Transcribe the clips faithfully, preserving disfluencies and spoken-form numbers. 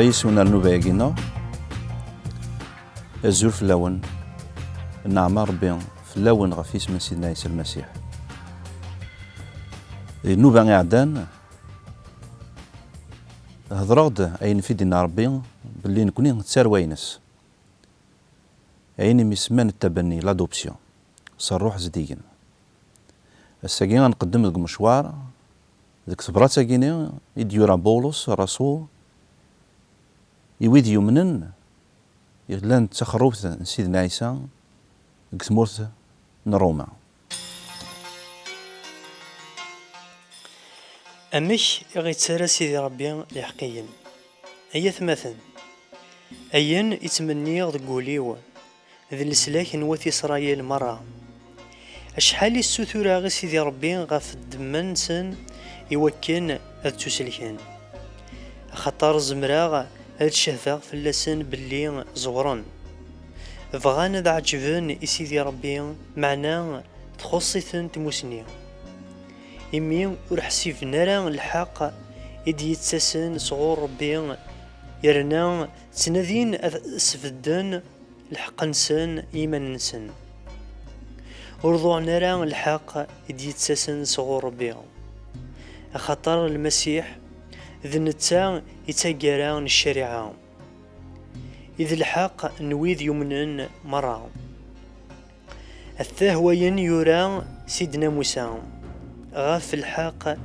Ay isuna nnuba-agi-nneɣ, azul fell-awen, nneɛma Rebbi fell-awen ɣef yisem n Sidna Ɛisa Lmasiḥ. Di nnuba iɛeddan, hedreɣ-d ayen i d-yenna Rebbi belli nekni d tarwa-ines. Ayen imi semman ttabenni, l'adoption, s ṛṛuḥ zeddigen. Ass-agi ad nqeddem deg umecwar, deg tebṛat-agi-nni i d-yura Bawlus ṛṛasul i wid yumnen yellan d taxerrubt n Sidna Ɛisa deg tmurt n Ṛuma. Amek i ɣ-ittarra Sidi Ṛebbi d iḥeqqiyen? Ay atmaten, ayen i ttmenniɣ deg wul-iw d leslak n wat Isṛayil meṛṛa. Acḥal i ssutureɣ i Sidi Ṛebbi ɣef ddemma-nsen i wakken ad ttuselken, axaṭer zemreɣ ad cehdeɣ fell-asen belli ẓewren. Bɣan ad ɛeǧben i Sidi Ṛebbi, meɛna txuṣṣ-iten tmusni. Imi ur ḥsiben ara lḥeqq i d-yettasen sɣur Ṛebbi, yerna ttnadin ad sbedden lḥeqq-nsen i yiman-nsen. Ur ḍuɛen ara lḥeqq i d-yettasen sɣur Ṛebbi, axaṭer Lmasiḥ d netta i d taggara n ccariɛa, i d lḥeqq n wid yumnen meṛṛa. Atah wayen yura Sidna Musa ɣef lḥeqq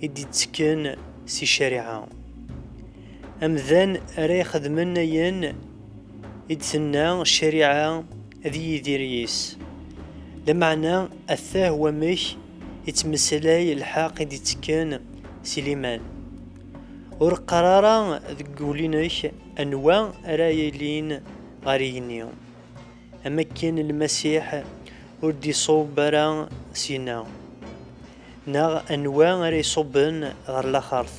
i d-ittekken si ccariɛa. Amdan ara ixedmen ayen i d-tenna ccariɛa ad yidir yis. Lameɛna atah wamek ittmeslay lḥeqq i d-ittekken si liman. Ur qqar ara deg wul-inek anwa ara yilin ɣer igenni. Am akken Lmasiḥ ur d-iṣubb ara syenna, neɣ anwa ara iṣubben ɣer laxert,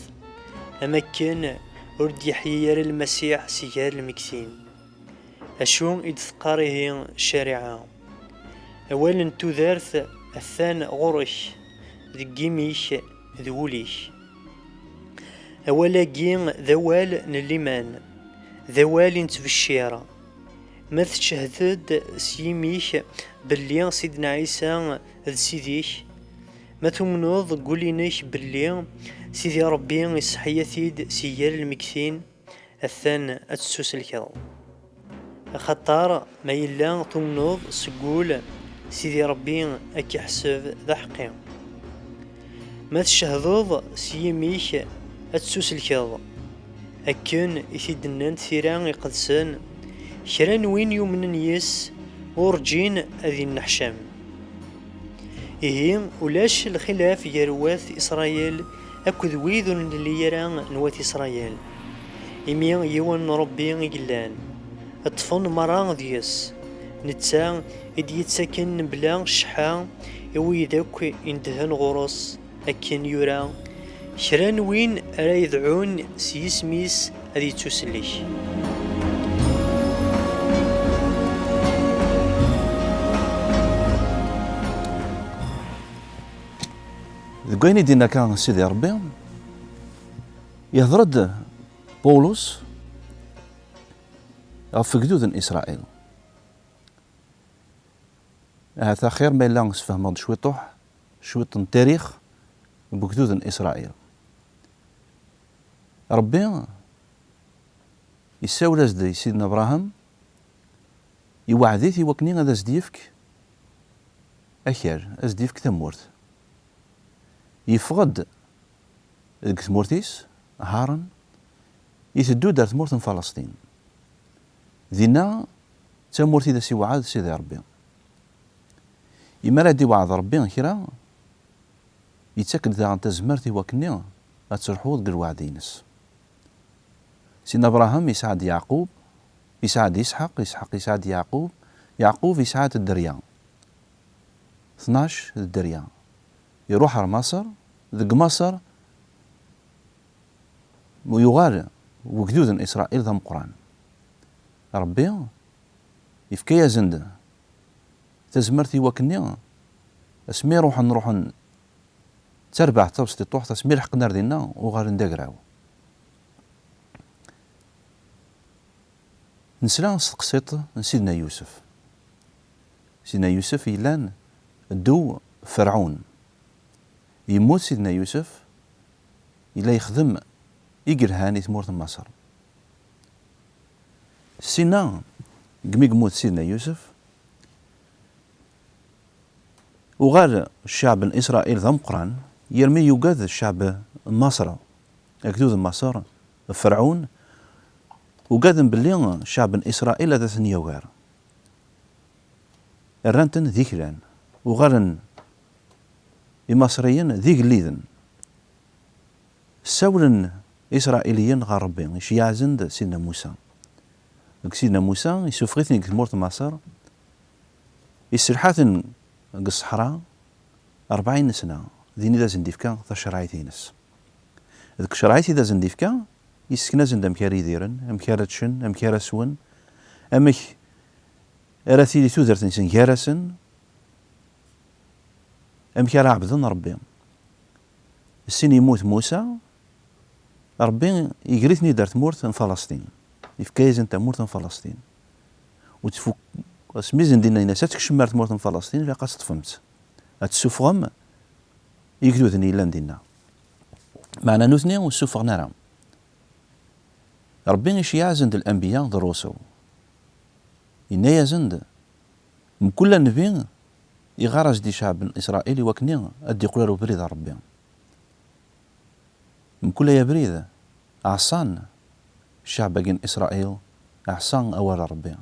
am akken ur d-yeḥyi ara Lmasiḥ si gar lmegtin. Acu i d-teqqar ihi ccariɛa? Awal n tudert atan ɣur-k, deg yimi-k d wul-ik. Awal-agi d awal n liman, d awal i nettbeccir. Ma tcehdeḍ s yimi-k belli Sidna Ɛisa d Sidi-k, ma tumneḍ deg wul-inek belli Sidi Ṛebbi iseḥya-t-id si gar lmegtin, atan ad tettuselkeḍ. Axaṭer ma yella tumneḍ seg wul, Sidi Ṛebbi ad k-iḥseb d aḥeqqi. Ma tcehdeḍ s yimi-k, ad tettuselkeḍ. Akken i t-id-nnant tira iqedsen, kra n win yumnen yis, urǧin ad inneḥcam. Ihi, ulac lxilaf gar wat Isṛayil akked wid ur nelli ara n wat Isṛayil, imi yiwen n Ṛebbi i yellan, ṭṭfen meṛṛa deg-s, netta i d-yettaken mebla cceḥḥa i wid akk inedhen ɣur-s, akken yura: "Kra n win ara yedɛun s yisem-is ad yettusellek." Deg wayen i d-yenna akka Sidi Ṛebbi, yehder-d Pawlus ɣef wegdud n Isṛayil. Ahat axir ma yella sfehmeɣ-d cwiṭuḥ, cwiṭ n tarix n wegdud n Isṛayil. Ṛebbi yessawel-as-d i Sidna Abraham, iweɛɛed-it i wakken ad as-d-yefk akal, ad as-d-yefk tamurt. Yeffeɣ-d deg tmurt-is, Haran, iteddu-d ar tmurt n Falasṭin. Dinna, d tamurt i d as-iweɛɛed Sidi Ṛebbi. Imi ara d-iweɛɛed Ṛebbi kra, yettak-d daɣen tazmert i wakken ad terḥuḍ deg lweɛd-ines. Sidna Abraham yesɛa-d Yeɛqub, yesɛa-d Isḥaq, Isḥaq yesɛa-d Yeɛqub, Yeɛqub yesɛa-d dderya. Tnac d dderya. Iruḥ ar Maṣer, deg Maṣer yuɣal wegdud n Isṛayil d ameqqran. Ṛebbi yefka-yasen-d tazmert i wakken-nni, asmi ruḥen, ruḥen d tarbaɛt tabesṭiṭuḥt, asmi leḥqen ar dinna, uɣalen d agraw. Nesla s teqsiṭ n Sidna Yusef. Sidna Yusef yellan ddew Ferɛun. Yemmut Sidna Yusef, yella yexdem i yelhan i tmurt n Maṣer. Ssinna, deg mi yemmut Sidna Yusef, uɣal cceɛb n Isṛayil d ameqqran, yermi yugad cceɛb n Maṣer, agdud n Maṣer, Ferɛun, ugaden belli cceɛb n Isṛayil ad ten-yagar. Rran-ten d iklan. Uɣalen Imaṣriyen d igelliden. Ssawlen Isṛayiliyen ɣer Ṛebbi, iceyyeɛ-asen-d Sidna Musa. Deg Sidna Musa, issufeɣ-iten deg tmurt n Maṣer, isselḥa-ten deg ṣṣeḥra rebɛin n sna, din i d asen-d-ifka tacerɛit-ines. Deg tcerɛit i d asen-d-ifka, yessken-asen-d amek ara idiren, amek ara ččen, amek ara swen, amek ara tili tudert-nsen gar-asen, amek ara ɛebden Ṛebbi. Ssin yemmut Musa, Ṛebbi iger-iten-id ar tmurt n Falasṭin. Yefka-yasen tamurt n Falasṭin. Ur tfuk-, asmi i sen-d-yenna, yenna-as, "Ad tkecmem ar tmurt n Falasṭin, ilaq ad teṭṭfem-tt. Ad tessufɣem igduden yellan dinna." Meɛna nutni ur ssufɣen ara. Ṛebbi iceyyeɛ-asen-d lanbiya d ṛṛusul. Yenna-yasen-d, mkul anbi iɣar-as-d i cceɛb n Isṛayil i wakken ad d-iqqel ar ubrid n Ṛebbi. Mkul ay abrid, ɛṣan cceɛb-agi n Isṛayil, ɛṣa awal n Ṛebbi.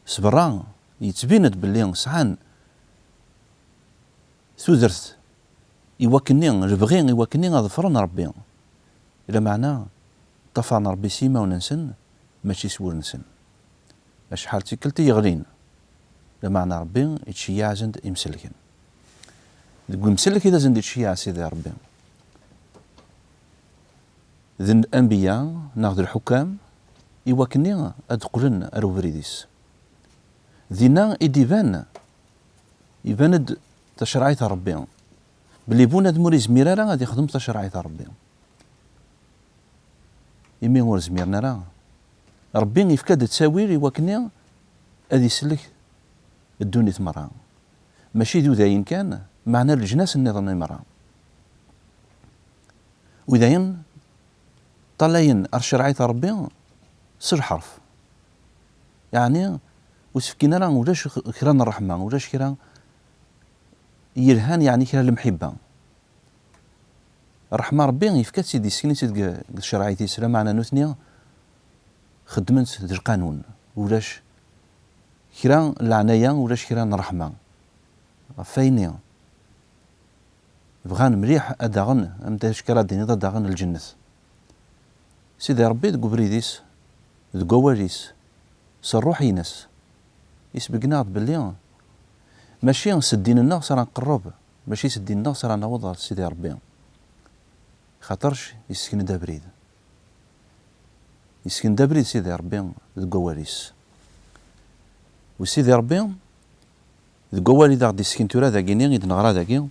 S berra, yettbin-d belli sɛan tudert i wakken, lebɣi i wakken ad ḍefren Ṛebbi. Lameɛna, ṭṭafaren Ṛebbi s yimawen-nsen, mačči s wul-nsen. Acḥal d tikkelt i yeɣlin, lameɛna Ṛebbi ittceyyiɛ-asen-d imsellken. Deg wimsellek i d asen-d-ittceyyiɛ Sidi Ṛebbi. D anbiya neɣ d lḥukam i wakken ad qqlen ar ubrid-is. Dinna i d-iban, iban-d tacerɛit n Ṛebbi, belli bunadem ur izmir ara ad ixdem tacerɛit n Ṛebbi. Imi ur zmiren ara, Ṛebbi yefka-d ttawil i wakken ad isellek ddunit merra. Mačči d udayen kan, meɛna leǧnas nniḍen i merra. Udayen ṭṭalayen ar ccerɛit n Ṛebbi s lḥerf. Yeɛni, ur s-fkin ara ulac kra n ṛṛeḥma, ulac kra yelhan, yeɛni kra n lemḥibba. Ṛṛeḥma Ṛebbi yefka-tt-id, yessken-itt-id deg, deg tcerɛit-is, lameɛna nutni xeddmen-tt d lqanun. Ulac kra n leɛnaya, ulac kra n ṛṛeḥma. Ɣef wayenni, bɣan mliḥ ad daɣen, am d acu ara d-tiniḍ, ad daɣen lǧennet. Sidi Ṛebbi deg ubrid-is, deg wawal-is, s ṛṛuḥ-ines, isbeggen-aɣ-d belli mačči s ddin-nneɣ s ara nqerreb, mačči s ddin-nneɣ s ara naweḍ ɣer Sidi Ṛebbi. Xaṭerc yessken-d abrid. Yessken-d abrid Sidi Ṛebbi deg wawal-is. U Sidi Ṛebbi, deg wawal i d aɣ-d-yessken tura dagini, i d-neɣra dagi,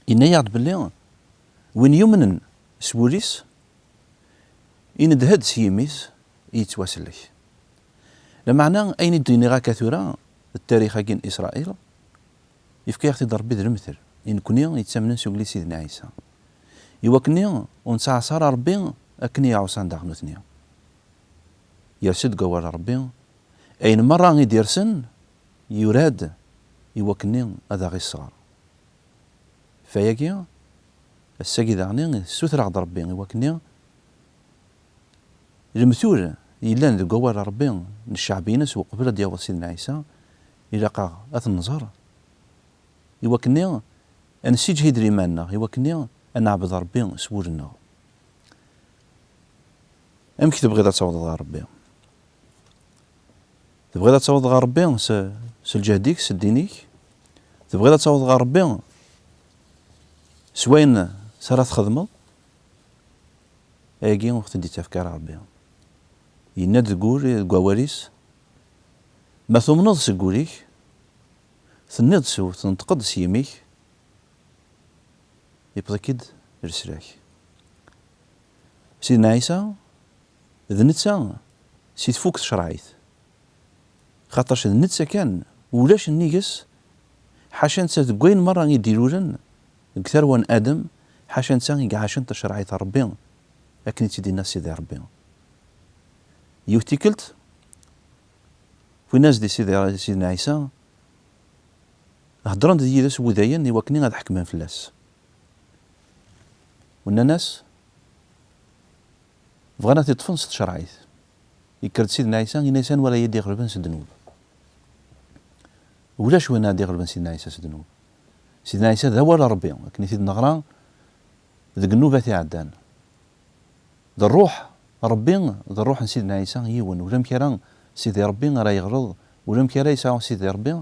yenna-yaɣ-d belli win yumnen s wul-is, inedhed s yimi-s, yettwasellek. Lameɛna, ayen i d-iniɣ akka tura, d tarix-agi n Isṛayil, yefka-yaɣ-t-id Ṛebbi d lemtel i nekni yettamnen s ugellid Sidna Ɛisa, i wakken ur nettɛaṣa ara Ṛebbi akken i iɛuṣan daɣ nutni. Yers-d deg wawal n Ṛebbi, ayen merra i d-yersen, yura-d i wakken ad aɣ-isseɣr. Fayagi, ass-agi daɣen, ssutreɣ-d Ṛebbi i wakken lemtul yellan deg wawal n Ṛebbi n cceɛb-ines uqbel ad d-yaweḍ Sidna Ɛisa, ilaq-aɣ ad t-nẓer, i wakken ad nessiǧhid liman-nneɣ, i wakken ad neɛbed Ṛebbi s wul-nneɣ. Amek tebɣiḍ ad tawḍeḍ ɣer Ṛebbi? Tebɣiḍ ad tawḍeḍ ɣer Ṛebbi s, s lǧehd-ik, s ddin-ik? Tebɣiḍ ad tawḍeḍ ɣer Ṛebbi s wayen s ara txedmeḍ? Ayagi ur ɣ-t-id-ittefk ara Ṛebbi. Yenna-d deg wul, deg wawal-is, ma tumneḍ seg wul-ik, tenniḍ s, tenṭqeḍ s yimi-k, yewweḍ-ik-id leslak. Sidna Ɛisa, d netta si tfukt tcerɛit. Xaṭerc d netta kan, ulac nnig-s, ḥaca netta deg wayen merra i d-ilulen deg tarwa n Adem, ḥaca netta i iɛacen tacerɛit n Ṛebbi, akken i tt-id-yenna Sidi Ṛebbi. Yiwet tikkelt, wwin-as-d i Sidi, Sidna Ɛisa, heddren-d yid-s wudayen i wakken ad ḥekmen fell-as. U nnan-as, bɣan ad t-iṭṭfen s tcerɛit. Yekker-d Sidna Ɛisa, yenna-as, anwa ara yi-d-iɣelben s ddnub? Ulac win ara d-iɣelben Sidna Ɛisa s ddnub. Sidna Ɛisa d awal n Ṛebbi, akken i t-id-neɣra deg nnubat iɛeddan. D ṛṛuḥ n Ṛebbi, d ṛṛuḥ n Sidna Ɛisa yiwen. Ulamek ara Sidi Ṛebbi ara yeɣleḍ, ulamek ara yesɛu Sidi Ṛebbi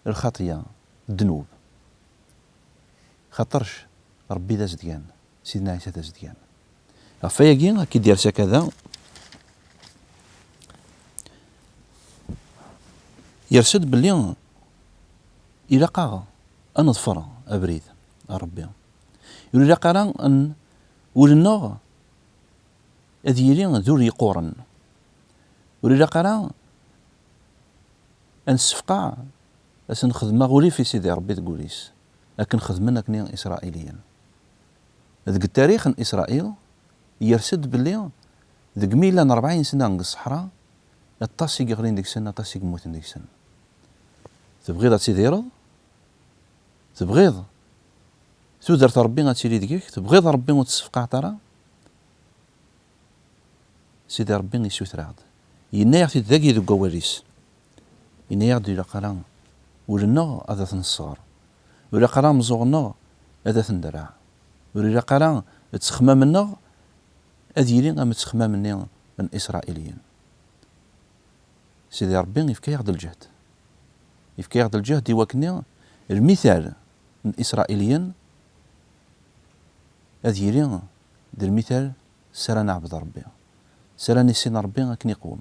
lxaṭya, ddnub. Xaṭerc Ṛebbi d azedgan, Sidna Ɛisa d azedgan. Ɣef wayagi, ad k-id-yers akka da, yers-d belli ilaq-aɣ ad neḍfer abrid n Ṛebbi. Ur ilaq ara n-, ul-nneɣ ad yili d ul yeqquren. Ur ilaq ara ad nessefqeɛ ad s-nexdem aɣulif i Sidi Ṛebbi deg wul-is, akken xedmen akkenni Isṛayiliyen. Deg tarix n Isṛayil, yers-d belli deg mi llan ṛebɛin sna deg ṣṣeḥra, aṭas i yeɣlin deg-sen, aṭas i yemmuten deg-sen. Tebɣiḍ ad tidireḍ? Tebɣiḍ tudert n Ṛebbi ad tili deg-k? Tebɣiḍ Ṛebbi ur t-tessefqaɛeḍ ara? Sidi Ṛebbi issuter-aɣ-d. Yenna-yaɣ-t-id dagi deg wawal-is. Yenna-yaɣ-d ilaq ara ul-nneɣ ad t-nesseɣr. Ur ilaq ara ameẓẓuɣ-nneɣ ad t-nderreɛ. Ur ilaq ara ttexmam-nneɣ ad yili am ttexmam-nni n Isṛayiliyen. Sidi Ṛebbi yefka-yaɣ-d lǧehd. Yefka-yaɣ-d lǧehd i wakken lmital n Isṛayiliyen ad yili d lmital s ara neɛbed Ṛebbi, s ara nissin Ṛebbi akken iqwem.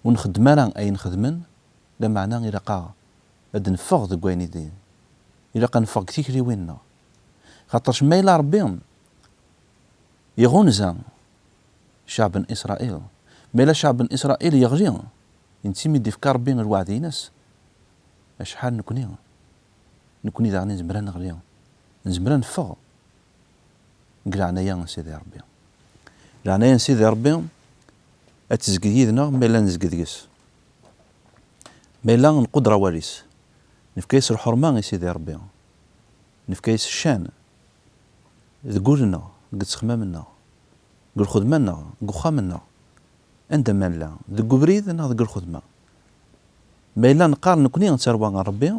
Ur nxeddem ara ayen xedmen, lameɛna ilaq-aɣ ad neffeɣ deg wayen i d, ilaq ad neffeɣ deg tikliwin-nneɣ. Xaṭerc ma yella Ṛebbi iɣunza ccɛeb n Isṛayil, ma yella ccɛeb n Isṛayil yeɣli, inti mi d-ifka Ṛebbi lweɛd-ines, acḥal nekni, nekni daɣen nezmer ad neɣli, nezmer ad neffeɣ deg leɛnaya n Sidi Ṛebbi. Leɛnaya n Sidi Ṛebbi ad tezged yid-neɣ ma yella nezged deg-s. Ma yella nquder awal-is, nefka-yas lḥurma i Sidi Ṛebbi, nefka-yas ccan deg wul-nneɣ, deg ttexmam-nneɣ, deg lxedma-nneɣ, deg uxxam-nneɣ, anda ma nella, deg ubrid neɣ deg lxedma. Ma yella neqqar nekni d tarwa n Ṛebbi,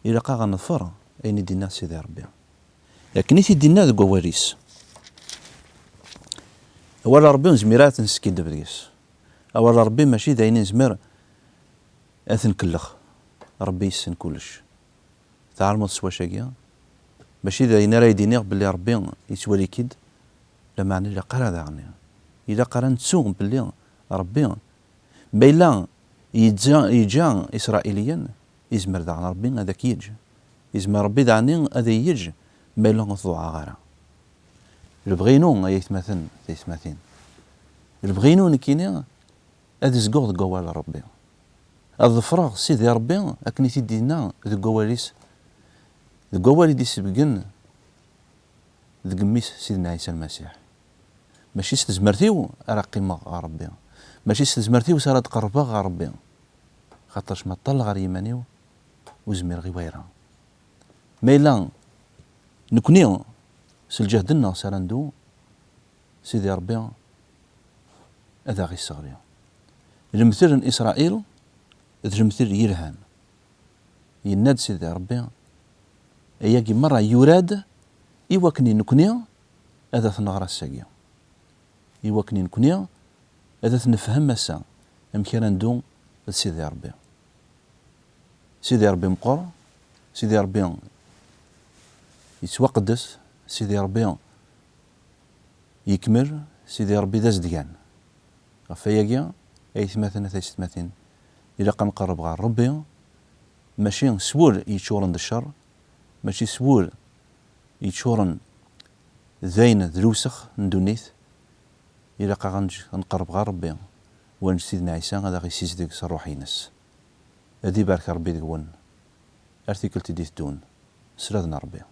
ilaq-aɣ ad neḍfer ayen i d-yenna Sidi Ṛebbi. Akken i t-id-yenna deg wawal-is. Awal n Ṛebbi ur nezmir ara ad t-neskiddeb deg-s. Awal n Ṛebbi mačči d ayen i nezmer ad t-nkellex. Ṛebbi yessen kullec. Tɛelmeḍ s wacu-agi? Mačči d ayen ara yi-d-iniɣ belli Ṛebbi yettwali-k-id, lameɛna ilaq ara daɣen. Ilaq ara nettu belli Ṛebbi, ma yella yeǧǧa, yeǧǧa Isṛayiliyen, izmer daɣen Ṛebbi ad ak-yeǧǧ. Izmer Ṛebbi daɣen ad iyi-yeǧǧ ma yella ur tḍuɛeɣ ara. Lebɣi-inu, ay aytmaten, taytmatin, lebɣi-inu nekkini ad zguɣ deg wawal n Ṛebbi. Ad ḍefreɣ Sidi Ṛebbi akken i t-id-yenna deg wawal-is, deg wawal i d-isebgen deg mmi-s Sidna Ɛisa Lmasiḥ. Mačči s tezmert-iw ara qqimeɣ ɣer Ṛebbi. Mačči s tezmert-iw s ara d-qerrbeɣ ɣer Ṛebbi. Xaṭerc ma ṭṭalleɣ ɣer yiman-iw, ur zmireɣ i wayra. Ma yella nekni s lǧehd-nneɣ s ara neddu, Sidi Ṛebbi ad aɣ-isseɣli. Lemtel n Isṛayil d lemtel yelhan. Yenna-d Sidi Ṛebbi, ayagi merra yura-d i wakken i nekni ad t-nɣer ass-agi, i wakken i nekni ad t-nefhem ass-a, amek ara neddu d Sidi Ṛebbi. Sidi Ṛebbi meqqer, Sidi Ṛebbi yettwaqeddes, Sidi Ṛebbi yekmel, Sidi Ṛebbi d azedgan. Ɣef wayagi, ay aytmaten, a taysetmatin, ilaq ad nqerreb ɣer Ṛebbi, mačči s wul yeččuren d cceṛ, mačči s wul yeččuren d ayen d lewsex n ddunit, Ilaq-aɣ ad neǧ-, ad nqerreb ɣer Ṛebbi, u ad neǧǧ Sidna Ɛisa ad aɣ-issizdeg s Ṛṛuḥ-ines. Ad ibarek Ṛebbi deg-wen. Ar tikkelt i d-iteddun. Sslad n Ṛebbi.